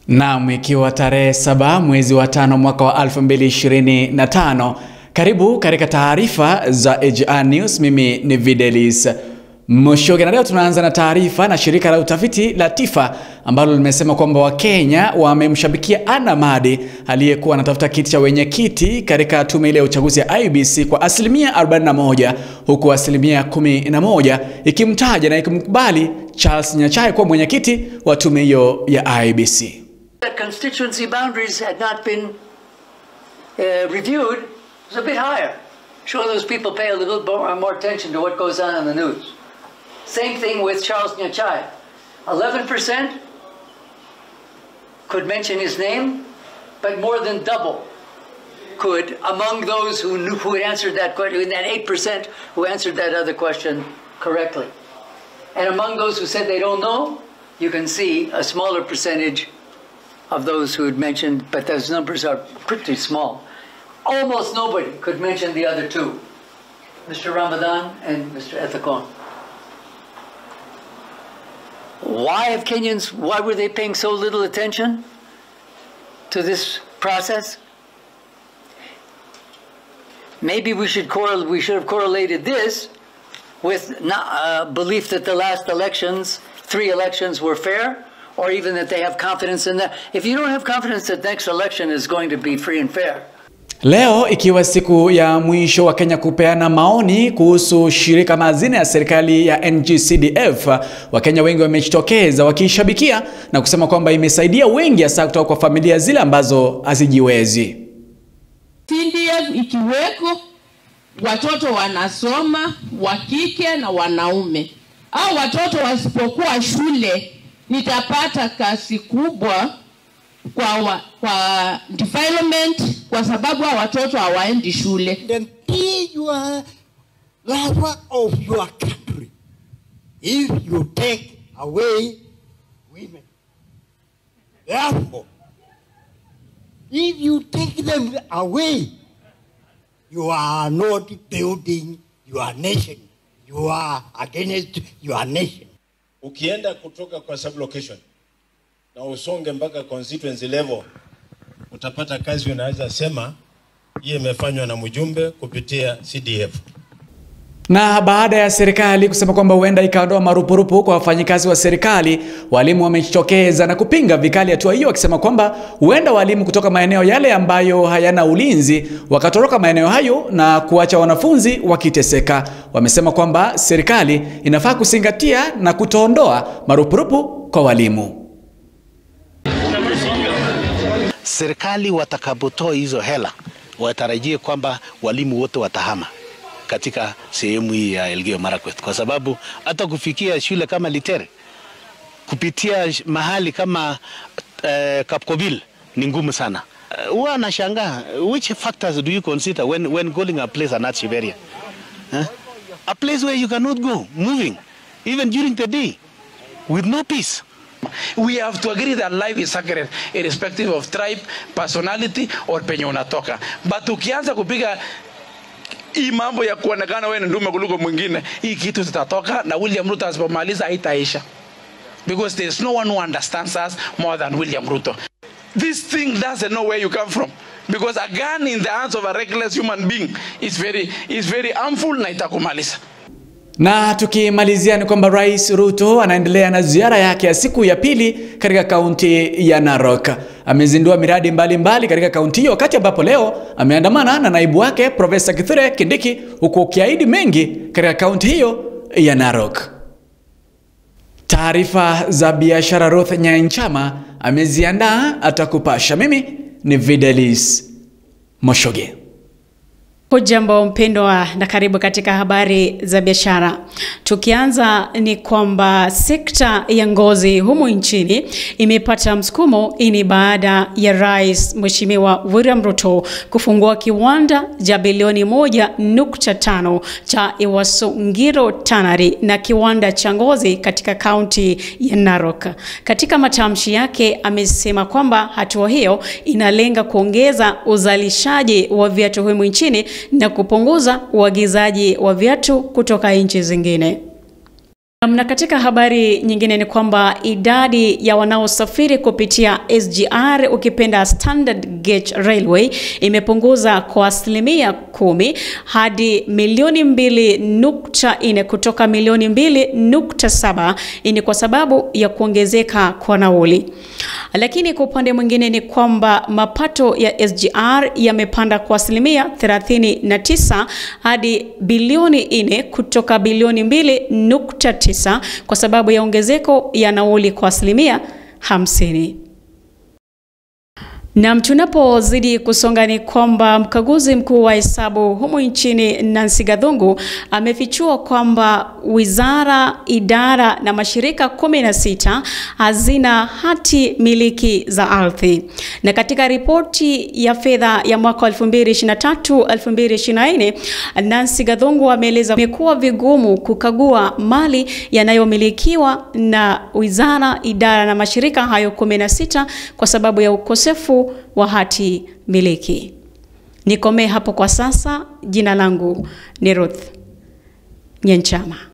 Naam, ikiwa tarehe 7 mwezi wa 5 mwaka wa 2025. Karibu katika taarifa za AGR News. Mimi ni Videlis Moshoge, na leo tunaanza na taarifa na shirika la utafiti la TIFA ambalo limesema kwamba Wakenya wamemshabikia Anna Madi aliyekuwa anatafuta kiti cha wenyekiti katika tume ile ya uchaguzi ya IEBC kwa 41%, huku 11% ikimtaja na ikimkubali Charles Nyachae kuwa mwenyekiti wa tume hiyo ya IEBC. That constituency boundaries had not been reviewed was a bit higher. Sure, those people pay a little more attention to what goes on in the news. Same thing with Charles Nyachae. 11% could mention his name, but more than double could among those who knew, who had answered that question, that 8% who answered that other question correctly. And among those who said they don't know, you can see a smaller percentage of those who had mentioned, but those numbers are pretty small. Almost nobody could mention the other two, Mr. Ramadan and Mr. Ethekon. Why have Kenyans, why were they paying so little attention to this process? Maybe we should have correlated this with belief that the last elections, 3 elections were fair, or even that they have confidence in that. If you don't have confidence that next election is going to be free and fair. Leo ikiwa siku ya mwisho wa Kenya kupeana maoni kuhusu shirika mazina ya serikali ya NGCDF, Wakenya wengi wamejitokeza wakishabikia na kusema kwamba imesaidia wengi hasa kutoka kwa familia zile ambazo hazijiwezi. CDF ikiweko watoto wanasoma wa kike na wanaume, au watoto wasipokuwa shule nitapata kasi kubwa kwa development, kwa sababu watoto hawaendi shule. Then be your lover of your country if you take away women. Therefore, if you take them away, you are not building your nation. You are against your nation. Ukienda kutoka kwa sublocation na usonge mpaka constituency level, utapata kazi unaweza sema hii imefanywa na mjumbe kupitia CDF. Na baada ya serikali kusema kwamba huenda ikaondoa marupurupu kwa wafanyikazi wa serikali, walimu wamejitokeza na kupinga vikali hatua hiyo, wakisema kwamba huenda walimu kutoka maeneo yale ambayo hayana ulinzi wakatoroka maeneo hayo na kuacha wanafunzi wakiteseka. Wamesema kwamba serikali inafaa kuzingatia na kutoondoa marupurupu kwa walimu. Serikali watakapotoa hizo hela watarajie kwamba walimu wote watahama katika sehemu hii ya Elgeyo Marakwet, kwa sababu hata kufikia shule kama Litere kupitia mahali kama Kapkobil ni ngumu sana. Huwa nashangaa, which factors do you consider when calling a place an hardship area? Huh? A place where you cannot go moving even during the day with no peace. We have to agree that life is sacred irrespective of tribe, personality or penye unatoka. But ukianza kupiga hii mambo ya kuonekana wewe ni ndume kuliko mwingine, hii kitu tutatoka na William Ruto asipomaliza haitaisha. Because there is no one who understands us more than William Ruto. This thing doesn't know where you come from. Because a gun in the hands of a reckless human being is very harmful na itakumaliza. Na tukimalizia ni kwamba Rais Ruto anaendelea na ziara yake ya siku ya pili katika kaunti ya Narok. Amezindua miradi mbalimbali katika kaunti hiyo, wakati ambapo leo ameandamana na naibu wake Profesa Kithure Kindiki, huku akiahidi mengi katika kaunti hiyo ya Narok. Taarifa za biashara Ruth Nyanchama ameziandaa, atakupasha. Mimi ni Videlis Moshoge. Hujambo mpendwa na karibu katika habari za biashara. Tukianza ni kwamba sekta ya ngozi humu nchini imepata msukumo ini baada ya Rais Mheshimiwa William Ruto kufungua kiwanda cha bilioni 1.5 cha Ewasongiro Tannery na kiwanda cha ngozi katika kaunti ya Narok. Katika matamshi yake amesema kwamba hatua hiyo inalenga kuongeza uzalishaji wa viatu humu nchini na kupunguza uagizaji wa viatu kutoka nchi zingine. Na katika habari nyingine ni kwamba idadi ya wanaosafiri kupitia SGR, ukipenda Standard Gauge Railway, imepunguza kwa 10% hadi milioni 2.4 kutoka milioni 2.7. Ni kwa sababu ya kuongezeka kwa nauli. Lakini kwa upande mwingine ni kwamba mapato ya SGR yamepanda kwa 39% hadi bilioni 4 kutoka bilioni 2.9 kwa sababu ya ongezeko ya nauli kwa 50%. Na tunapozidi kusonga ni kwamba mkaguzi mkuu wa hesabu humu nchini Nancy Gathungu amefichua kwamba wizara, idara na mashirika 16 hazina hati miliki za ardhi. Na katika ripoti ya fedha ya mwaka 2023-2024, Nancy Gathungu ameeleza imekuwa vigumu kukagua mali yanayomilikiwa na wizara, idara na mashirika hayo 16 kwa sababu ya ukosefu wa hati miliki. Nikomee hapo kwa sasa. Jina langu ni Ruth Nyenchama.